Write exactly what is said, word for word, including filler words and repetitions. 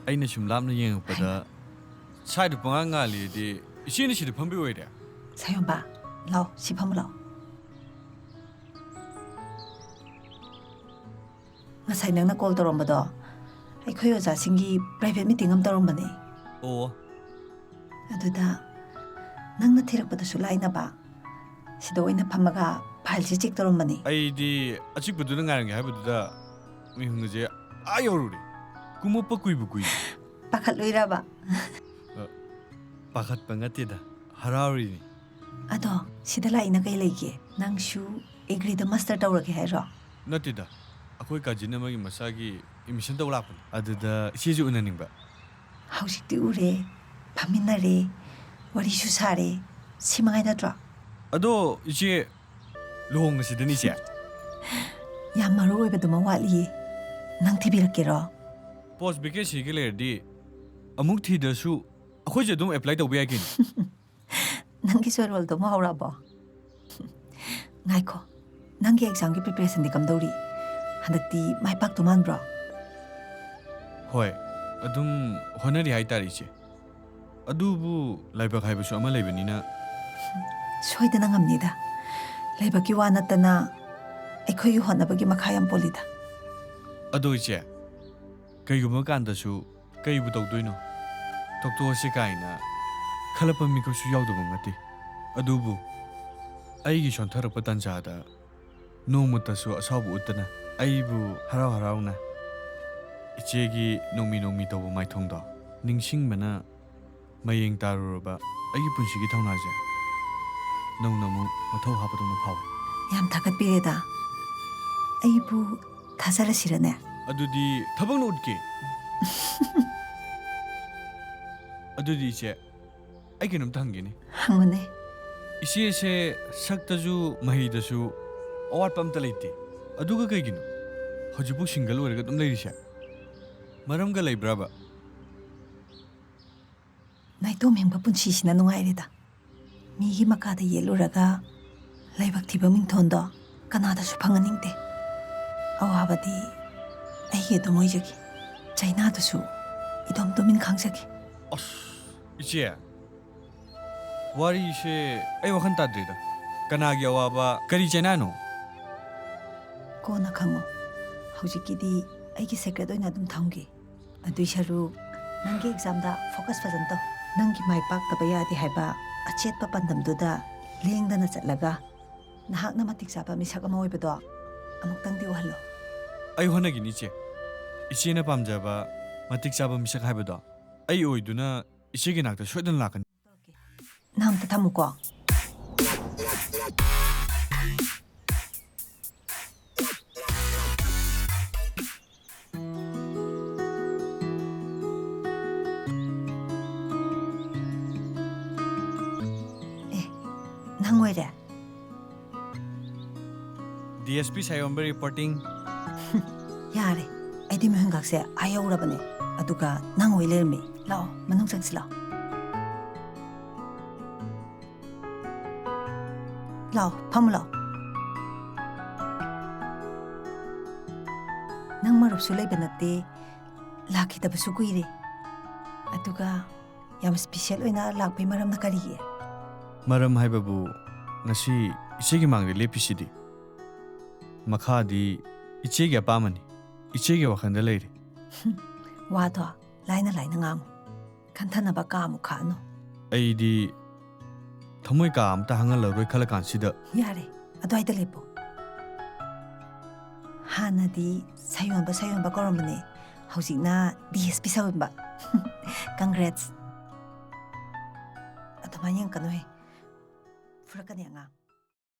ꯑꯩꯅ ꯁꯨꯝ ꯂꯥꯞꯅ ꯌꯦꯡꯉꯛꯄꯗ ꯁ꯭ꯋꯥꯏꯗ ꯄꯉꯥꯟ ꯉꯥꯜꯂꯤꯗꯤ ꯏꯆꯦꯅ ꯁꯤꯗ ꯐꯝꯕꯤ ꯑꯣꯏꯔꯦ? ꯁꯥꯌꯣꯝꯕ, ꯂꯥꯎ, ꯁꯤ ꯐꯝꯃꯨ ꯂꯥꯎ꯫ ꯉꯁꯥꯏ ꯅꯪꯅ ꯀꯣꯜ ꯇꯧꯔꯝꯕꯗꯣ ꯑꯩꯈꯣꯏ ꯑꯣꯖꯥꯁꯤꯡꯒꯤ ꯄ꯭ꯔꯥꯏꯚꯦꯠ ꯃꯤꯇꯤꯡ ꯑꯃ ꯇꯧꯔꯝꯕꯅꯦ꯫ ꯑꯣ꯫ ꯑꯗꯨꯗ ꯅꯪꯅ ꯊꯤꯔꯛꯄꯗꯁꯨ ꯂꯥꯏꯅꯕ ꯁꯤꯗ ꯑꯣꯏꯅ ꯐꯝꯃꯒ ꯐꯥꯏꯜꯁꯦ ꯆꯦꯛ ꯇꯧꯔꯝꯕꯅꯦ꯫ ꯑꯩꯗꯤ ꯑꯆꯤꯛꯄꯗꯨꯗ ꯉꯥꯏꯔꯝꯒꯦ ꯍꯥꯏꯕꯗꯨꯗ ꯃꯤꯍꯨꯟꯒꯁꯦ ꯑꯥ ꯌꯧꯔꯨꯔꯦ꯫ ꯀꯨꯝꯃꯛꯄ ꯀꯨꯏꯕꯨ ꯀꯨꯏ꯫ ꯄꯥꯈꯠꯂꯨꯏꯔꯕ? ꯑ, ꯄꯥꯈꯠꯄ ꯅꯠꯇꯦꯗ, ꯍꯔꯥꯎꯔꯤꯅꯤ꯫ ꯑꯗꯣ ꯁꯤꯗ ꯂꯥꯛꯏꯅ ꯀꯩ ꯂꯩꯒꯦ? ꯅꯪꯁꯨ ꯑꯦꯒ꯭ꯔꯤꯗ ꯃꯥꯁꯇꯔ ꯇꯧꯔꯒꯦ ꯍꯥꯏꯔꯣ? ꯅꯠꯇꯦꯗ, ꯑꯩꯈꯣꯏ ꯀꯥꯖꯤꯟ ꯑꯃꯒꯤ ꯃꯆꯥꯒꯤ ꯑꯦꯗꯃꯤꯁꯟ ꯇꯧꯕ ꯂꯥꯛꯄꯅꯤ꯫ ꯑꯗꯨꯗ ꯏꯆꯦꯁꯨ ꯎꯅꯅꯤꯡꯕ꯫ ꯍꯧꯖꯤꯛꯇꯤ ꯎꯔꯦ, ꯐꯝꯃꯤꯟꯅꯔꯦ, ꯋꯥꯔꯤꯁꯨ ꯁꯥꯔꯦ, ꯁꯤ ꯃꯉꯥꯏ ꯅꯠꯇ꯭ꯔꯣ? ꯑꯗꯣ ꯏꯆꯦ, ꯂꯨꯍꯣꯡꯉꯁꯤꯗꯅ ꯏꯆꯦ꯫ ꯌꯥꯝ ꯃꯔꯨ ꯑꯣꯏꯕꯗꯨꯃ ꯋꯥꯠꯂꯤꯌꯦ, ꯅꯪ ꯊꯤꯕꯤꯔꯛꯀꯦꯔꯣ? ꯄꯣꯁ ꯚꯦꯀꯦꯟꯁꯤꯒ ꯂꯩꯔꯗꯤ ꯑꯃꯨꯛ ꯊꯤꯗ꯭ꯔꯁꯨ ꯑꯩꯈꯣꯏꯁꯨ ꯑꯗꯨꯝ ꯑꯦꯄ꯭ꯂꯥꯏ ꯇꯧꯕ ꯌꯥꯏ ꯀꯩꯅꯣ꯫ ꯅꯪꯒꯤ ꯁꯣꯏꯔꯣꯜꯗꯣ ꯑꯃꯨꯛ ꯍꯧꯔꯛꯑꯕꯣ? ꯉꯥꯏꯈꯣ, ꯅꯪꯒꯤ ꯑꯦꯛꯖꯥꯝꯒꯤ ꯄ꯭ꯔꯤꯄꯦꯔꯦꯁꯟꯗꯤ ꯀꯝꯗꯧꯔꯤ? ꯍꯟꯗꯛꯇꯤ ꯃꯥꯏ ꯄꯥꯛꯇꯧ ꯃꯥꯟꯕ꯭ꯔꯣ? ꯍꯣꯏ, ꯑꯗꯨꯝ ꯍꯣꯠꯅꯔꯤ ꯍꯥꯏꯇꯥꯔꯦ ꯏꯆꯦ꯫ ꯑꯗꯨꯕꯨ ꯂꯥꯏꯕꯛ ꯍꯥꯏꯕꯁꯨ ꯑꯃ ꯂꯩꯕꯅꯤꯅ꯫ ꯁꯣꯏꯗꯅ ꯉꯝꯅꯤꯗ꯫ ꯂꯥꯏꯕꯛꯀꯤ ꯋꯥ ꯅꯠꯇꯅ ꯑꯩꯈꯣꯏꯒꯤ ꯍꯣꯠꯅꯕꯒꯤ ꯃꯈꯥ ꯌꯥꯝ ꯄꯣꯜꯂꯤꯗ꯫ ꯑꯗꯣ ꯏꯆꯦ, ꯀꯩꯒꯨꯝꯕ ꯀꯥꯟꯗꯁꯨ ꯀꯩꯕꯨ ꯇꯧꯗꯣꯏꯅꯣ? ꯇꯣꯛꯊꯣꯛꯑꯁꯤ ꯀꯥꯏꯅ ꯈꯜꯂꯛꯄ ꯃꯤꯀꯨꯞꯁꯨ ꯌꯥꯎꯗꯕ ꯅꯠꯇꯦ꯫ ꯑꯗꯨꯕꯨ ꯑꯩꯒꯤ ꯁꯣꯟꯊꯔꯛꯄ ꯇꯥꯟꯖꯥꯗ ꯅꯣꯡꯃꯇꯁꯨ ꯑꯁꯥꯎꯕ ꯎꯠꯇꯅ ꯑꯩꯕꯨ ꯍꯔꯥꯎ ꯍꯔꯥꯎꯅ ꯏꯆꯦꯒꯤ ꯅꯣꯡꯃꯤ ꯅꯣꯡꯃꯤ ꯇꯧꯕ ꯃꯥꯏꯊꯣꯡꯗꯣ ꯅꯤꯡꯁꯤꯡꯕꯅ ꯃꯌꯦꯡ ꯇꯥꯔꯨꯔꯕ ꯑꯩꯒꯤ ꯄꯨꯟꯁꯤꯒꯤ ꯊꯧꯅꯥꯁꯦ ꯅꯧꯅ ꯑꯃꯨꯛ ꯃꯊꯧ ꯍꯥꯞꯄꯗꯧꯅ ꯐꯥꯎꯏ꯫ ꯌꯥꯝ ꯊꯥꯒꯠꯄꯤꯔꯦꯗ꯫ ꯑꯩꯕꯨ ꯊꯥꯖꯔꯁꯤꯔꯅꯦ? ꯑꯗꯨꯗꯤ ꯊꯕꯛꯅ ꯎꯠꯀꯦ꯫ ꯑꯗꯨꯗꯤ ꯏꯆꯦ, ꯑꯩ ꯀꯩꯅꯣꯝꯇ ꯍꯪꯒꯦꯅꯦ꯫ ꯍꯪꯉꯨꯅꯦ꯫ ꯏꯆꯦꯁꯦ ꯁꯛꯇꯁꯨ ꯃꯍꯩꯗꯁꯨ ꯑꯋꯥꯠꯄ ꯑꯝꯇ ꯂꯩꯇꯦ꯫ ꯑꯗꯨꯒ ꯀꯩꯒꯤꯅꯣ ꯍꯧꯖꯤꯛꯄꯨ ꯁꯤꯡꯒꯜ ꯑꯣꯏꯔꯒ ꯑꯗꯨꯝ ꯂꯩꯔꯤꯁꯦ? ꯃꯔꯝꯒ ꯂꯩꯕ꯭ꯔꯕ? ꯅꯥꯏꯇꯣꯝ ꯍꯤꯡꯕ ꯄꯨꯟꯁꯤꯁꯤꯅ ꯅꯨꯡꯉꯥꯏꯔꯦꯗ꯫ ꯃꯤꯒꯤ ꯃꯀꯥꯗ ꯌꯦꯠꯂꯨꯔꯒ ꯂꯥꯏꯕꯛ ꯊꯤꯕ ꯃꯤꯡꯊꯣꯟꯗꯣ ꯀꯅꯥꯗꯁꯨ ꯐꯪꯍꯟꯅꯤꯡꯗꯦ꯫ ꯑꯋꯥꯕꯗꯤ ꯑꯩꯒꯤ ꯑꯗꯨꯝ ꯑꯣꯏꯖꯒꯦ꯫ ꯆꯩꯅꯥꯗꯨꯁꯨ ꯑꯗꯨꯝ ꯇꯨꯃꯤꯟ ꯈꯥꯡꯖꯒꯦ꯫ ꯑꯁ, ꯏꯆꯦ, ꯋꯥꯔꯤꯁꯦ ꯑꯩ ꯋꯥꯈꯜ ꯇꯥꯗ꯭ꯔꯤꯗ꯫ ꯀꯅꯥꯒꯤ ꯑꯋꯥꯕ, ꯀꯔꯤ ꯆꯩꯅꯥꯅꯣ? ꯀꯣꯟꯅ ꯈꯪꯉꯣ꯫ ꯍꯧꯖꯤꯛꯀꯤꯗꯤ ꯑꯩꯒꯤ ꯁꯦꯀ꯭ꯔꯦꯠ ꯑꯣꯏꯅ ꯑꯗꯨꯝ ꯊꯝꯒꯦ꯫ ꯑꯗꯨꯏ ꯁꯔꯨꯛ ꯅꯪꯒꯤ ꯑꯦꯛꯖꯥꯝꯗ ꯐꯣꯀꯁ ꯐꯖꯅ ꯇꯧ꯫ ꯅꯪꯒꯤ ꯃꯥꯏ ꯄꯥꯛꯇꯕ ꯌꯥꯗꯦ ꯍꯥꯏꯕ ꯑꯆꯦꯠꯄ ꯄꯥꯟꯗꯝꯗꯨꯗ ꯂꯦꯡꯗꯅ ꯆꯠꯂꯒ ꯅꯍꯥꯛꯅ ꯃꯇꯤꯛ ꯆꯥꯕ ꯃꯤꯁꯛ ꯑꯃ ꯑꯣꯏꯕꯗꯣ ꯑꯃꯨꯛꯇꯪꯗꯤ ꯎꯍꯜꯂꯣ꯫ ꯑꯩ ꯍꯣꯠꯅꯒꯤꯅꯤ, ꯏꯆꯦ꯫ ꯏꯆꯦꯅ ꯄꯥꯝꯖꯕ ꯃꯇꯤꯛ ꯆꯥꯕ ꯃꯤꯁꯛ ꯍꯥꯏꯕꯗꯣ ꯑꯩ ꯑꯣꯏꯗꯨꯅ ꯏꯆꯦꯒꯤ ꯅꯥꯛꯇ ꯁꯣꯏꯗꯅ ꯂꯥꯛꯀꯅꯤ꯫ ꯅꯪ ꯑꯝꯇ ꯊꯝꯃꯨꯀꯣ꯫ ꯑꯦ, ꯅꯪ ꯑꯣꯏꯔꯦ? D S P ꯁꯥꯌꯣꯟꯕ reporting꯫ ꯌꯥꯔꯦ, ꯑꯩꯗꯤ ꯃꯤꯍꯨꯟꯒꯥꯛꯁꯦ ꯑꯥ ꯌꯧꯔꯕꯅꯦ, ꯑꯗꯨꯒ ꯅꯪ ꯑꯣꯏ ꯂꯩꯔꯝꯃꯤ꯫ ꯂꯥꯛꯑꯣ, ꯃꯅꯨꯡ ꯆꯪꯁꯤ ꯂꯥꯛꯑꯣ꯫ ꯂꯥꯛꯑꯣ, ꯐꯝꯃꯨ ꯂꯥꯛꯑꯣ꯫ ꯅꯪ ꯃꯔꯨꯞꯁꯨ ꯂꯩꯕ ꯅꯠꯇꯦ, ꯂꯥꯛꯈꯤꯗꯕꯁꯨ ꯀꯨꯏꯔꯦ꯫ ꯑꯗꯨꯒ ꯌꯥꯝ ꯁ꯭ꯄꯤꯁꯦꯜ ꯑꯣꯏꯅ ꯂꯥꯛꯄꯩ ꯃꯔꯝꯅ ꯀꯔꯤꯒꯤ? ꯃꯔꯝ ꯍꯥꯏꯕꯕꯨ, ꯉꯁꯤ ꯏꯆꯦꯒꯤ ꯃꯥꯡꯗ ꯂꯦꯞꯄꯤꯁꯤꯗꯤ꯫ ꯃꯈꯥꯗꯤ ꯏꯆꯦꯒꯤ ꯑꯄꯥꯝꯕꯅꯤ, ꯏꯆꯦꯒꯤ ꯋꯥꯈꯜꯗ ꯂꯩꯔꯦ꯫ ꯍꯨꯝ, ꯋꯥꯗꯣ ꯂꯥꯏꯅ ꯂꯥꯏꯅ ꯉꯥꯡꯉꯨ꯫ ꯈꯟꯊꯅꯕ ꯀꯥ ꯑꯃꯨꯛ ꯈꯥꯛꯑꯅꯨ꯫ ꯑꯩꯗꯤ ꯊꯃꯣꯏ ꯀꯥ ꯑꯃꯇ ꯍꯥꯡꯍꯜꯂꯔꯣꯏ ꯈꯜꯂꯀꯥꯟꯁꯤꯗ꯫ ꯌꯥꯔꯦ, ꯑꯗꯨꯋꯥꯏꯗ ꯂꯦꯞꯄꯨ꯫ ꯍꯥꯟꯅꯗꯤ ꯁꯥꯌꯣꯟꯕ ꯁꯥꯌꯣꯟꯕ ꯀꯧꯔꯝꯕꯅꯦ, ꯍꯧꯖꯤꯛꯅ ꯗꯤ ꯑꯦꯁ ꯄꯤ ꯁꯥꯌꯣꯟꯕ꯫ Congrats꯫ ꯑꯗꯨꯃꯥꯏꯅ ꯌꯦꯡꯀꯅꯨꯍꯦ, ꯐꯨꯔꯛꯀꯅꯤ ꯑꯉꯥꯡ꯫